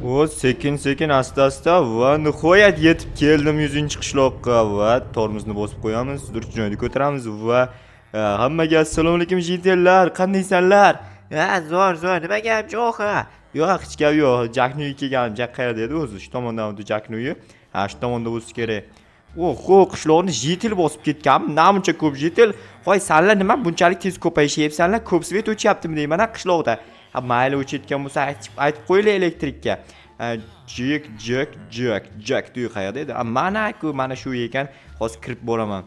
O, sekin sekin, asta asta va nihoyat yetib keldim 100-qishloqqa va tormozni bosib qo'yamiz, joyini ko'taramiz va hammaga assalomu alaykum, житель lar, qandaysanlar? Ha, zo'r, zo'r, nima gap, Jo'xa? Yo'q, hech gap yo'q. Jakni uyiga kelganim. Jak qayerda edi o'zi? Shu tomondan Jakni uyi. Ha, shu tomonda bo'lsa kerak. Oho, qishloqni житель bosib ketganmi? Namuncha ko'p житель. Hoy, sanlar nima bunchalik tez ko'payishyapsanlar? Ko'p свет o'chyaptimi deyman qishloqda. Ha, mayli, o'chayotgan bo'lsa aytib qo'yinglar elektrikka. Jek, Jek, Jek, Jek uyi qayerda edi? Mana-ku, mana shu uy ekan. Hozir kirib boraman.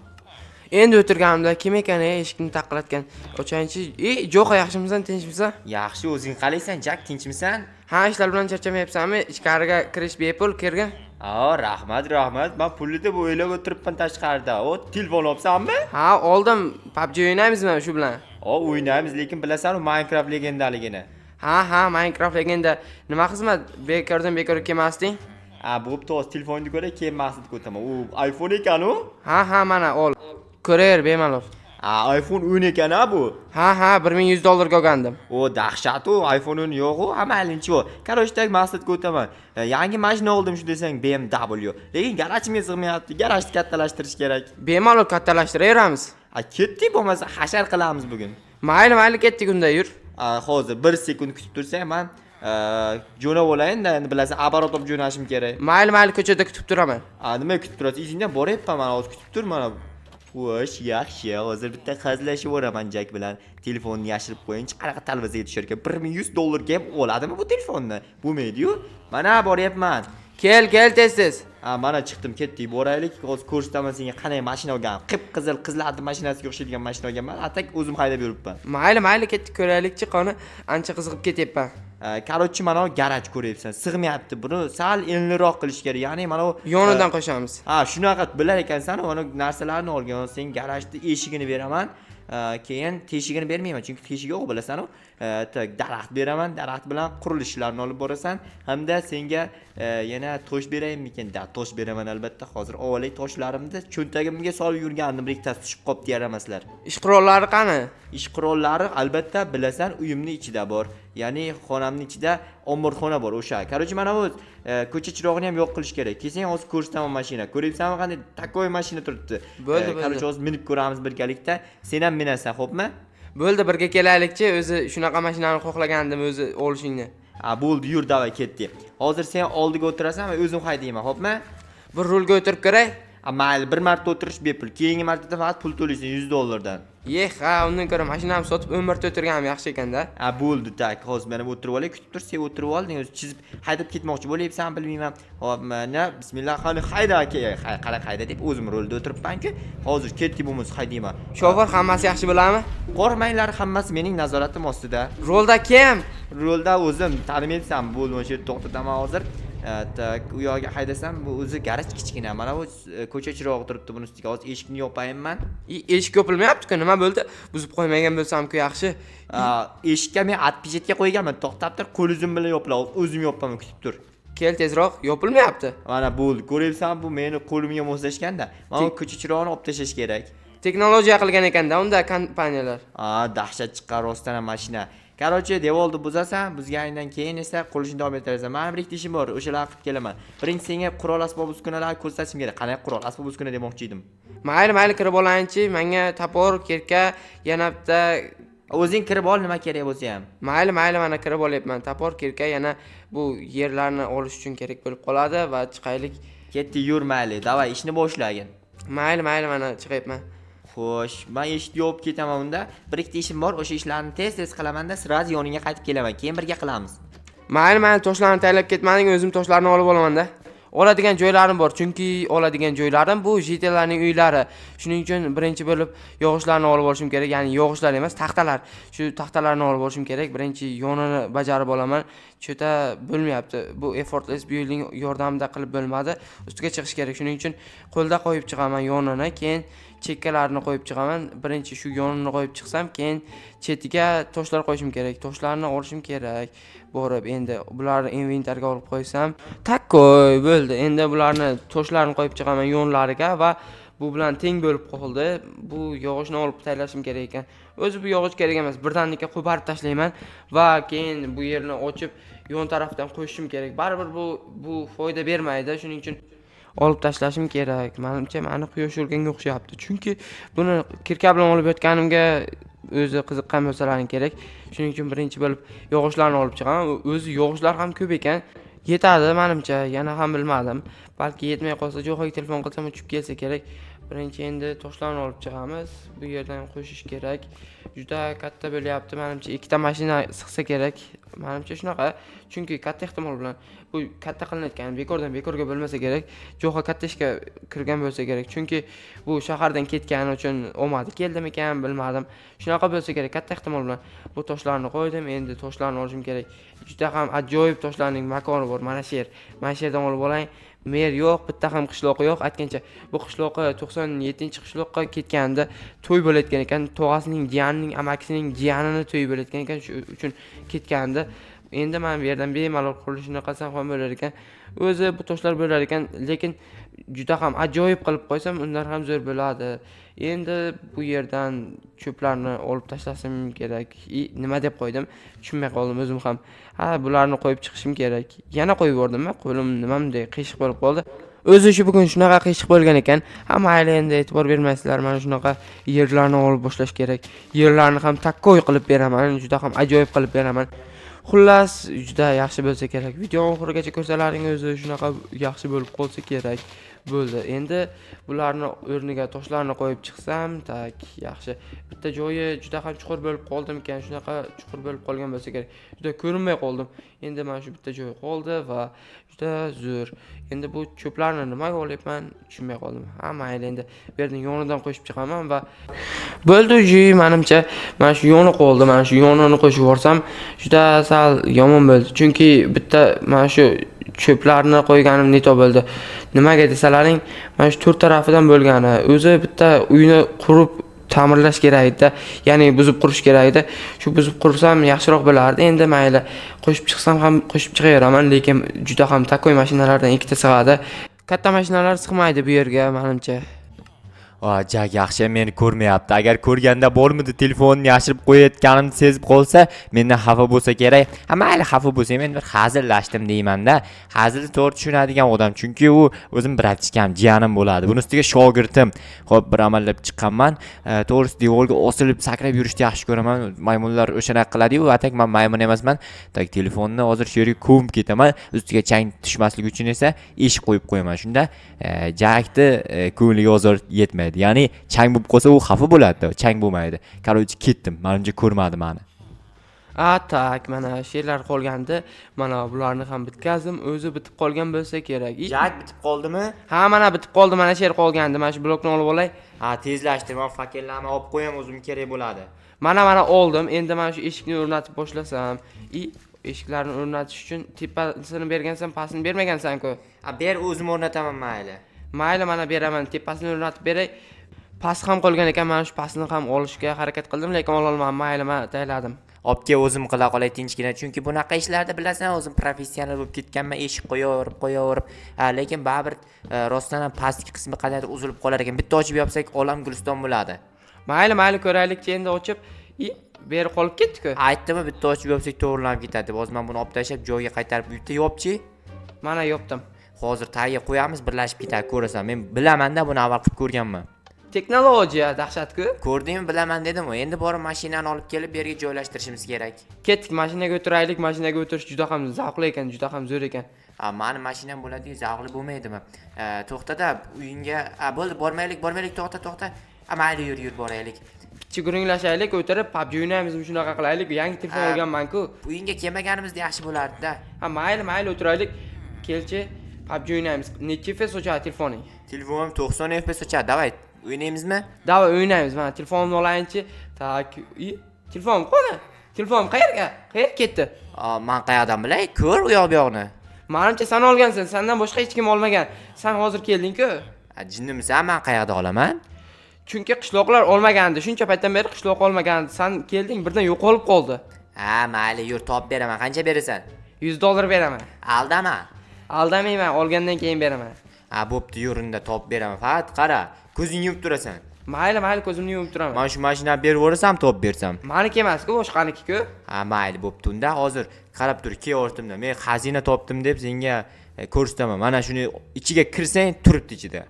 Endi o'tirganimda kim ekan eshikni taqillatgan? Ochayinchi. Ey, Jo'xa, yaxshimisan, tinchmisan? Yaxshi, o'zing qalaysan, Jak, tinchmisan? Ha, ishlar bilan charchamayapsanmi? Ichkariga kirish bepul, kirgin. Ha, rahmat, rahmat. Men pulli deb o'ylab o'tiribman tashqarida. O, telefon olibsanmi? Ha, oldim. PUBG o'ynaymizmi shu bilan? O, o'ynaymiz, lekin bilasan u Minecraft legendaligini. Ha, Minecraft legenda. Nima xizmat? Bekordan bekor kelmasding? Ha, bo'pti, hozir telefonni ko'ray, keyin maqsadga o'taman. U iPhone ekan u? Ha, mana ol. Ko'raver bemalol. Ha, iPhone 10 ekan ha bu. Ha, 1100 dollarga olgandim. O, dahshat u, iPhone 10 yo'q u, ha, mayli, u. Короче, так maqsadga o'taman. Yangi mashina oldim shu desang, BMW. Lekin garajimga sig'mayapti. Garajni kattalashtirish kerak. Bemalol kattalashtiraveramiz. Ha, ketdik bo'lmasa, hashar qilamiz bugun. Mayli, mayli, ketdik unda, yur. Hozir bir sekund kutib tursang, man jo'nab olayin-da, endi bilasan, оборот olib jo'nashim kerak. Mayli, mayli, ko'chada kutib turaman. A, nima kutib turasiz? Izingdan boryapman mana, hozir kutib tur mana. Xo'sh, yaxshi. Hozir bitta hazillashib yuboraman Jak bilan. Telefonni yashirib qo'yinchi, qanaqa talvasaga tushar ekan. 1100 dollarga ham oladimi bu telefonni? Bo'lmaydi-yu. Mana boryapman. Kel, kel tez tez. Ha, mana chiqdim, ketdik, boraylik. Hozir ko'rsataman senga qanday mashina olgan. Qip-qizil qizlarning mashinasiga o'xshaydigan mashina olganman. А так o'zim haydab yuribman. Mayli, mayli, ketdik, ko'raylikchi, qani, ancha qiziqib ketyapman. Короче, mana bu garaj ko'ryapsan. Sig'mayapti. Buni sal enliroq qilish kerak. Ya'ni mana bu Yonidan qo'shamiz. Ha, shunaqa bilar ekansan, mana narsalarni olgan. Sen garajni eshigini beraman. Keyin teshigini bermayman, chunki teshigi yo'q, bilasan-u. Так, daraxt beraman, daraxt bilan qurilishlarni olib borasan hamda senga yana tosh beraymikin? Da, tosh beraman albatta. Hozir olay toshlarimni cho'ntagimga solib yurgandim, bir ikkitasi tushib qolibdi, yaramaslar. Ish qurollari qani? Ish qurollari albatta bilasan, uyimni ichida bor. Ya'ni xonamni ichida omborxona bor o'sha. Короче, mana bu ko'cha chirog'ini ham yo'q qilish kerak. Kelsang, hozir ko'rsataman mashina. Ko'ryapsanmi, qanday такой mashina turibdi. Bo'ldi, bo'ldi. Короче, hozir minib ko'ramiz birgalikda. Sen ham minasan, xo'pmi? Bo'ldi, birga kelaylikchi. O'zi shunaqa mashinani xohlagandim o'zi olishingni. Ha, bo'ldi, yur, давай, ketdik. Hozir sen oldiga o'tirasan va o'zim haydayman, xo'pmi? Bir rulga o'tirib ko'ray. A, mayli, bir marta o'tirish bepul. Keyingi martada faqat pul to'laysan 100 dollardan. Ye, ha, undan ko'ra mashinamni sotib 10 marta o'tirganim yaxshi ekanda. Ha, bo'ldi, так, hozir mana bu o'tirib olay, kutib tur, sen o'tirib olding, o'zi chizib haydab ketmoqchi bo'lyapsan, bilmayman. Hop, mana, bismillah, qani hayda aka, qara hayda deb o'zim rulda o'tiribman-ku. Hozir ketdik bo'lmasa haydayman. Shofir hammasi yaxshi bo'ladimi? Qo'rqmanglar, hammasi mening nazoratim ostida. Rulda kim? Rulda o'zim, tanimayapsan, bo'ldi, mana shu yerda to'xtataman hozir. Так, u yoqqa haydasam, bu o'zi garaj kichkina. Mana bu ko'cha chirog'i turibdi buni ustiga. Hozir eshikni yopayinman. Eshik yopilmayapti-ku, nima bo'ldi? Buzib qo'ymagan bo'lsam-ku yaxshi. Eshikka men отпечатка qo'yganman. To'xtab tur, qo'l o'zim bilan yopiladi. O'zim yopaman, kutib tur. Kel tezroq, yopilmayapti. Mana bo'ldi, ko'ryapsan, bu meni qo'limga moslashganda. Mana bu ko'cha chirog'ini olib tashlash kerak. Texnologiya qilgan ekanda unda kompaniyalar. A, dahshat chiqqan rostdan ham mashina. Короче, devorni buzasan, buzganingdan keyin esa qurilishni davom ettirasan. Mani bir ikkita ishim bor, o'shalarni qilib kelaman. Birinchi senga qurol asbob uskunalar ko'rsatishim kerak. Qanday qurol asbob uskuna demoqchi edim. Mayli, mayli, kirib olayinchi. Menga топор, кирка, yana bitta. O'zing kirib ol, nima kerak bo'lsa ham. Mayli, mayli, mana kirib olyapman. Топор, кирка yana bu yerlarni olish uchun kerak bo'lib qoladi va chiqaylik. Ketdi, yur, mayli. Давай, ishni boshlagin. Mayli, mayli, mana chiqyapman. Xo'sh, men eshikni yopib ketaman unda. Bir ikkita ishim bor, o'sha ishlarni tez-tez qilamanda, сразу yoningga qaytib kelaman. Keyin birga qilamiz. Mayli, mayli, toshlarni taylab ketmading, o'zim toshlarni olib olamanda. Oladigan joylarim bor, chunki oladigan joylarim bu житель larning uylari. Shuning uchun birinchi bo'lib yog'ochlarni olib olishim kerak, ya'ni yog'ochlar emas, taxtalar. Shu taxtalarni olib olishim kerak. Birinchi yonini bajarib olaman. Cho'ta bo'lmayapti. Bu effortless building yordamida qilib bo'lmadi. Ustiga chiqish kerak. Shuning uchun qo'lda qo'yib chiqaman yonini, keyin chekkalarini qo'yib chiqaman. Birinchi shu yonini qo'yib chiqsam, keyin chetiga toshlar qo'yishim kerak. Toshlarni olishim kerak. Borib endi bularni inventarga olib qo'ysam, такой bo'ldi. Endi bularni toshlarni qo'yib chiqaman yonlariga va bu bilan teng bo'lib qoldi. Bu yog'ochni olib tashlashim kerak ekan. O'zi bu yog'och kerak emas. Birdaniga qo'parib tashlayman va keyin bu yerni ochib Yon tarafdan qo'shishim kerak. Baribir bu foyda bermaydi. Shuning uchun olib tashlashim kerak. Menimcha meni quyosh urganga o'xshayapti. Chunki buni kirka bilan olib yotganimga o'zi qiziqqan bo'lsalaring kerak. Shuning uchun birinchi bo'lib yog'ochlarni olib chiqaman. O'zi yog'ochlar ham ko'p ekan. Yetadi menimcha, yana ham bilmadim. Balki yetmay qolsa Jo'xaga telefon qilsam uchib kelsa kerak. Birinchi endi toshlarni olib chiqamiz. Bu yerdan qo'shish kerak. Juda katta bo'lyapti menimcha. Ikkita mashina sig'sa kerak. Menimcha shunaqa. Chunki katta ehtimol bilan bu katta qilinayotgan bekordan bekorga bo'lmasa kerak. Jo'xa katta ishga kirgan bo'lsa kerak. Chunki bu shahardan ketgani uchun omadi keldimikan bilmadim. Shunaqa bo'lsa kerak katta ehtimol bilan. Bu toshlarni qo'ydim. Endi toshlarni olishim kerak. Juda ham ajoyib toshlarning makoni bor. Mana shu yer. Mana shu yerdan olib olay. Mer yo'q, bitta ham qishloqi yo'q. Aytgancha bu qishloqqa 97-qishloqqa ketganda to'y bo'layotgan ekan. Tog'asining jiyanining amakisining jiyanini to'yi bo'layotgan ekan. Shu uchun ketganda endi men bu yerdan bemalol qurilishini qilsam ham bo'lar ekan. O'zi bu toshlar bo'lar ekan, lekin juda ham ajoyib qilib qo'ysam undan ham zo'r bo'ladi. Endi bu yerdan cho'plarni olib tashlashim kerak. Nima deb qo'ydim? Tushunmay qoldim o'zim ham. Ha, bularni qo'yib chiqishim kerak. Yana qo'yib yubordimmi? Qo'lim nimamday qiyshiq bo'lib qoldi. O'zi shu bugun shunaqa qiyshiq bo'lgan ekan. Ha, mayli, endi e'tibor bermaysizlar. Mana shunaqa yerlarni olib boshlash kerak. Yerlarni ham takkoy qilib beraman, juda ham ajoyib qilib beraman. Xullas, juda yaxshi bo'lsa kerak. Video oxirigacha ko'rsalaring o'zi shunaqa yaxshi bo'lib qolsa kerak. Bo'ldi. Endi bularni o'rniga toshlarni qo'yib chiqsam, tak, yaxshi. Bitta joyi juda ham chuqur bo'lib qoldimikan, shunaqa chuqur bo'lib qolgan bo'lsa kerak. Juda ko'rinmay qoldim. Endi mana shu bitta joyi qoldi va juda zo'r. Endi bu cho'plarni nimaga olyapman, tushunmay qoldim. Ha, mayli, endi bu yerdan yonidan qo'shib chiqaman va bo'ldi. Uji menimcha mana shu yoni qoldi. Mana shu yonini qo'shib yuborsam juda sal yomon bo'ldi. Chunki bitta mana shu cho'plarni qo'yganim neto bo'ldi. Nimaga desalaring, mana shu to'rt tarafidan bo'lgani. O'zi bitta uyni qurib ta'mirlash kerak edi, ya'ni buzib qurish kerak edi. Shu buzib qursam yaxshiroq bo'lardi. Endi mayli, qo'shib chiqsam ham qo'shib chiqaveraman, lekin juda ham takoy mashinalardan ikkita sig'adi. Katta mashinalar sig'maydi bu yerga menimcha. Jak yaxshi meni ko'rmayapti. Agar ko'rganda bormidi telefonni yashirib qo'yayotganimni sezib qolsa, mendan xafa bo'lsa kerak. Ha, mayli, xafa bo'lsa men bir hazillashdim deyman-da. Hazilni to'g'ri tushunadigan odam, chunki u o'zim bratishkam, jiyanim bo'ladi. Buni ustiga shogirdim. Xo'p, bir amallab chiqqanman. To'g'risi devorga osilib sakrab yurishni yaxshi ko'raman. Maymunlar o'shanaqa qiladi-yu, atak men maymun emasman. Tak telefonni hozir shu yerga ko'mib ketaman. Ustiga chang tushmasligi uchun esa eshik qo'yib qo'yaman. Shunda Jakni ko'ngliga ozor yetmaydi. Ya'ni chang bo'lib qolsa u xafa bo'ladi, chang bo'lmaydi. Короче, ketdim. Menimcha ko'rmadi meni. A, tak, mana she'rlar qolgandi. Mana bularni ham bitkazdim. O'zi bitib qolgan bo'lsa kerak. Jak bitib qoldimi? Ha, mana bitib qoldi. Mana she'r qolgandi. Mana shu blokni olib olay. Ha, tezlashtir. Men fakellarni olib qo'yam, o'zim kerak bo'ladi. Mana oldim. Endi mana shu eshikni o'rnatib boshlasam. Eshiklarni o'rnatish uchun tepasini bergansan, pastini bermagansan-ku. Ha, ber, o'zim o'rnataman, mayli. Mayli, mana beraman. Tepasini o'rnatib beray. Past ham qolgan ekan, mana shu pastni ham olishga harakat qildim, lekin ola olmadim. Mayli, men tayladim. Olib kel, o'zim qila qolay tinchgina, chunki bunaqa ishlarda bilasan, o'zim professional bo'lib ketganman, eshik qo'yaverib. Lekin baribir rostdan ham pastki qismi qandaydir uzilib qolar ekan. Bitta ochib yopsak, olam guliston bo'ladi. Mayli, mayli, ko'raylikchi endi ochib. Beri qolib ketdi-ku. Aytdimmi, bitta ochib yopsak to'g'rilanib ketadi deb. Hozir men buni olib tashlab joyiga qaytarib bitta yopchi. Mana yopdim. Hozir tagiga qo'yamiz, birlashib ketadi, ko'rasan. Men bilaman-da, buni avval qilib ko'rganman. Texnologiya dahshat-ku. Ko'rdingmi, bilaman dedim-ku. Endi borib mashinani olib kelib bu yerga joylashtirishimiz kerak. Ketdik, mashinaga o'tiraylik. Mashinaga o'tirish juda ham zavqli ekan, juda ham zo'r ekan. Ha, mani mashinam bo'ladi-yu, zavqli bo'lmaydimi? To'xta-da, uyingga, ha, bo'ldi, bormaylik, bormaylik, to'xta, to'xta. Ha, mayli, yur, yur, boraylik. Picha gurunglashaylik, o'tirib PUBG o'ynaymizmi, shunaqa qilaylik. Yangi telefon olganman-ku. Uyingga kelmaganimizda yaxshi bo'lardi-da. Ha, mayli, mayli, o'tiraylik. Kelchi, PUBG o'ynaymiz. Necha FPS o'chadi telefoning? Telefonim 90 FPS o'chadi. Davay, o'ynaymizmi? Davay, o'ynaymiz. Mana telefonimni olayinchi. Tak, telefonim qani? Telefonim qayerga? Qayerga ketdi? Men qayerdan bilay? Ko'r u yoq bu yoqni. Menimcha sen olgansan, sendan boshqa hech kim olmagan. Sen hozir kelding-ku. Jinnimisan, men qayerda olaman? Chunki qishloqlar olmagandi. Shuncha paytdan beri qishloq olmagandi. Sen kelding, birdan yo'qolib qoldi. Ha, mayli, yur, topib beraman. Qancha berasan? Yuz dollar beraman. Aldama. Aldamayman, olgandan keyin beraman. Ha, bo'pti, yur, unda topib beraman. Faqat qara, ko'zingni yumib turasan. Mayli, mayli, ko'zimni yumib turaman. Mana shu mashinani berib yuborsam, topib bersam. Maniki emas-ku, boshqaniki-ku. Ha, mayli, bo'pti unda. Hozir qarab tur, kel ortimdan. Men xazina topdim deb senga ko'rsataman. Mana shuni ichiga kirsang, turibdi ichida.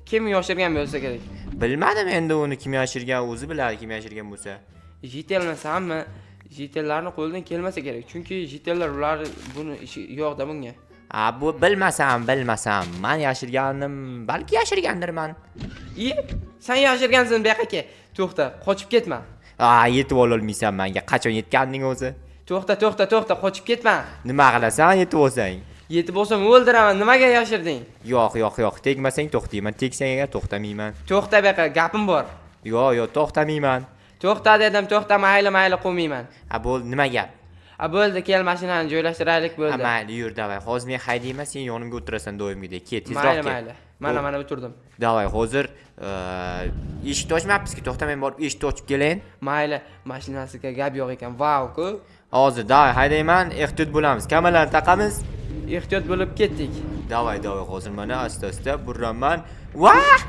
Kim yoshirgan bo'lsa kerak? Bilmadim endi uni kim yashirgan, o'zi biladi kim yashirgan bo'lsa. Jitelmasanmi? Jitellarni qo'lidan kelmasa kerak. Chunki jitellar ular buni ishi yo'q-da bunga. Ha, bu bilmasam, bilmasam, man yashirganim, balki yashirgandirman. I, sen yashirgansan bu yoqqa kel. To'xta, qochib ketma. Ha, yetib ololmaysan menga. Qachon yetganding o'zi? To'xta, to'xta, to'xta, qochib ketma. Nima qilasan yetib olsang? Yetib olsam o'ldiraman. Nimaga yashirding? Yo'q, yo'q, yo'q, tegmasang to'xtayman, tegsang agar to'xtamayman. To'xta bu yoqqa, gapim bor. Yo'q, yo'q, to'xtamayman. To'xta dedim, to'xta, mayli, mayli, qo'ymayman. Ha, bo'ldi, nima gap? A bo'ldi, kel mashinani joylashtiraylik Ha, bo'ldi. mayli, yur, давай. Hozir men haydayman, sen yonimga o'tirasan doimgidek. Kel, tezroq Mayli, kel. mayli. Mana, mana o'tirdim. Давай, hozir eshikni ochmabmizki, to'xta, men borib eshikni ochib kelayin. Mayli, mashinasiga gap yo'q ekan. Vau, ku. Hozir давай haydayman, ehtiyot bo'lamiz. Kamarlarni taqamiz. Ehtiyot bo'lib ketdik. Давай, давай, hozir mana asta-asta buraman. Vah!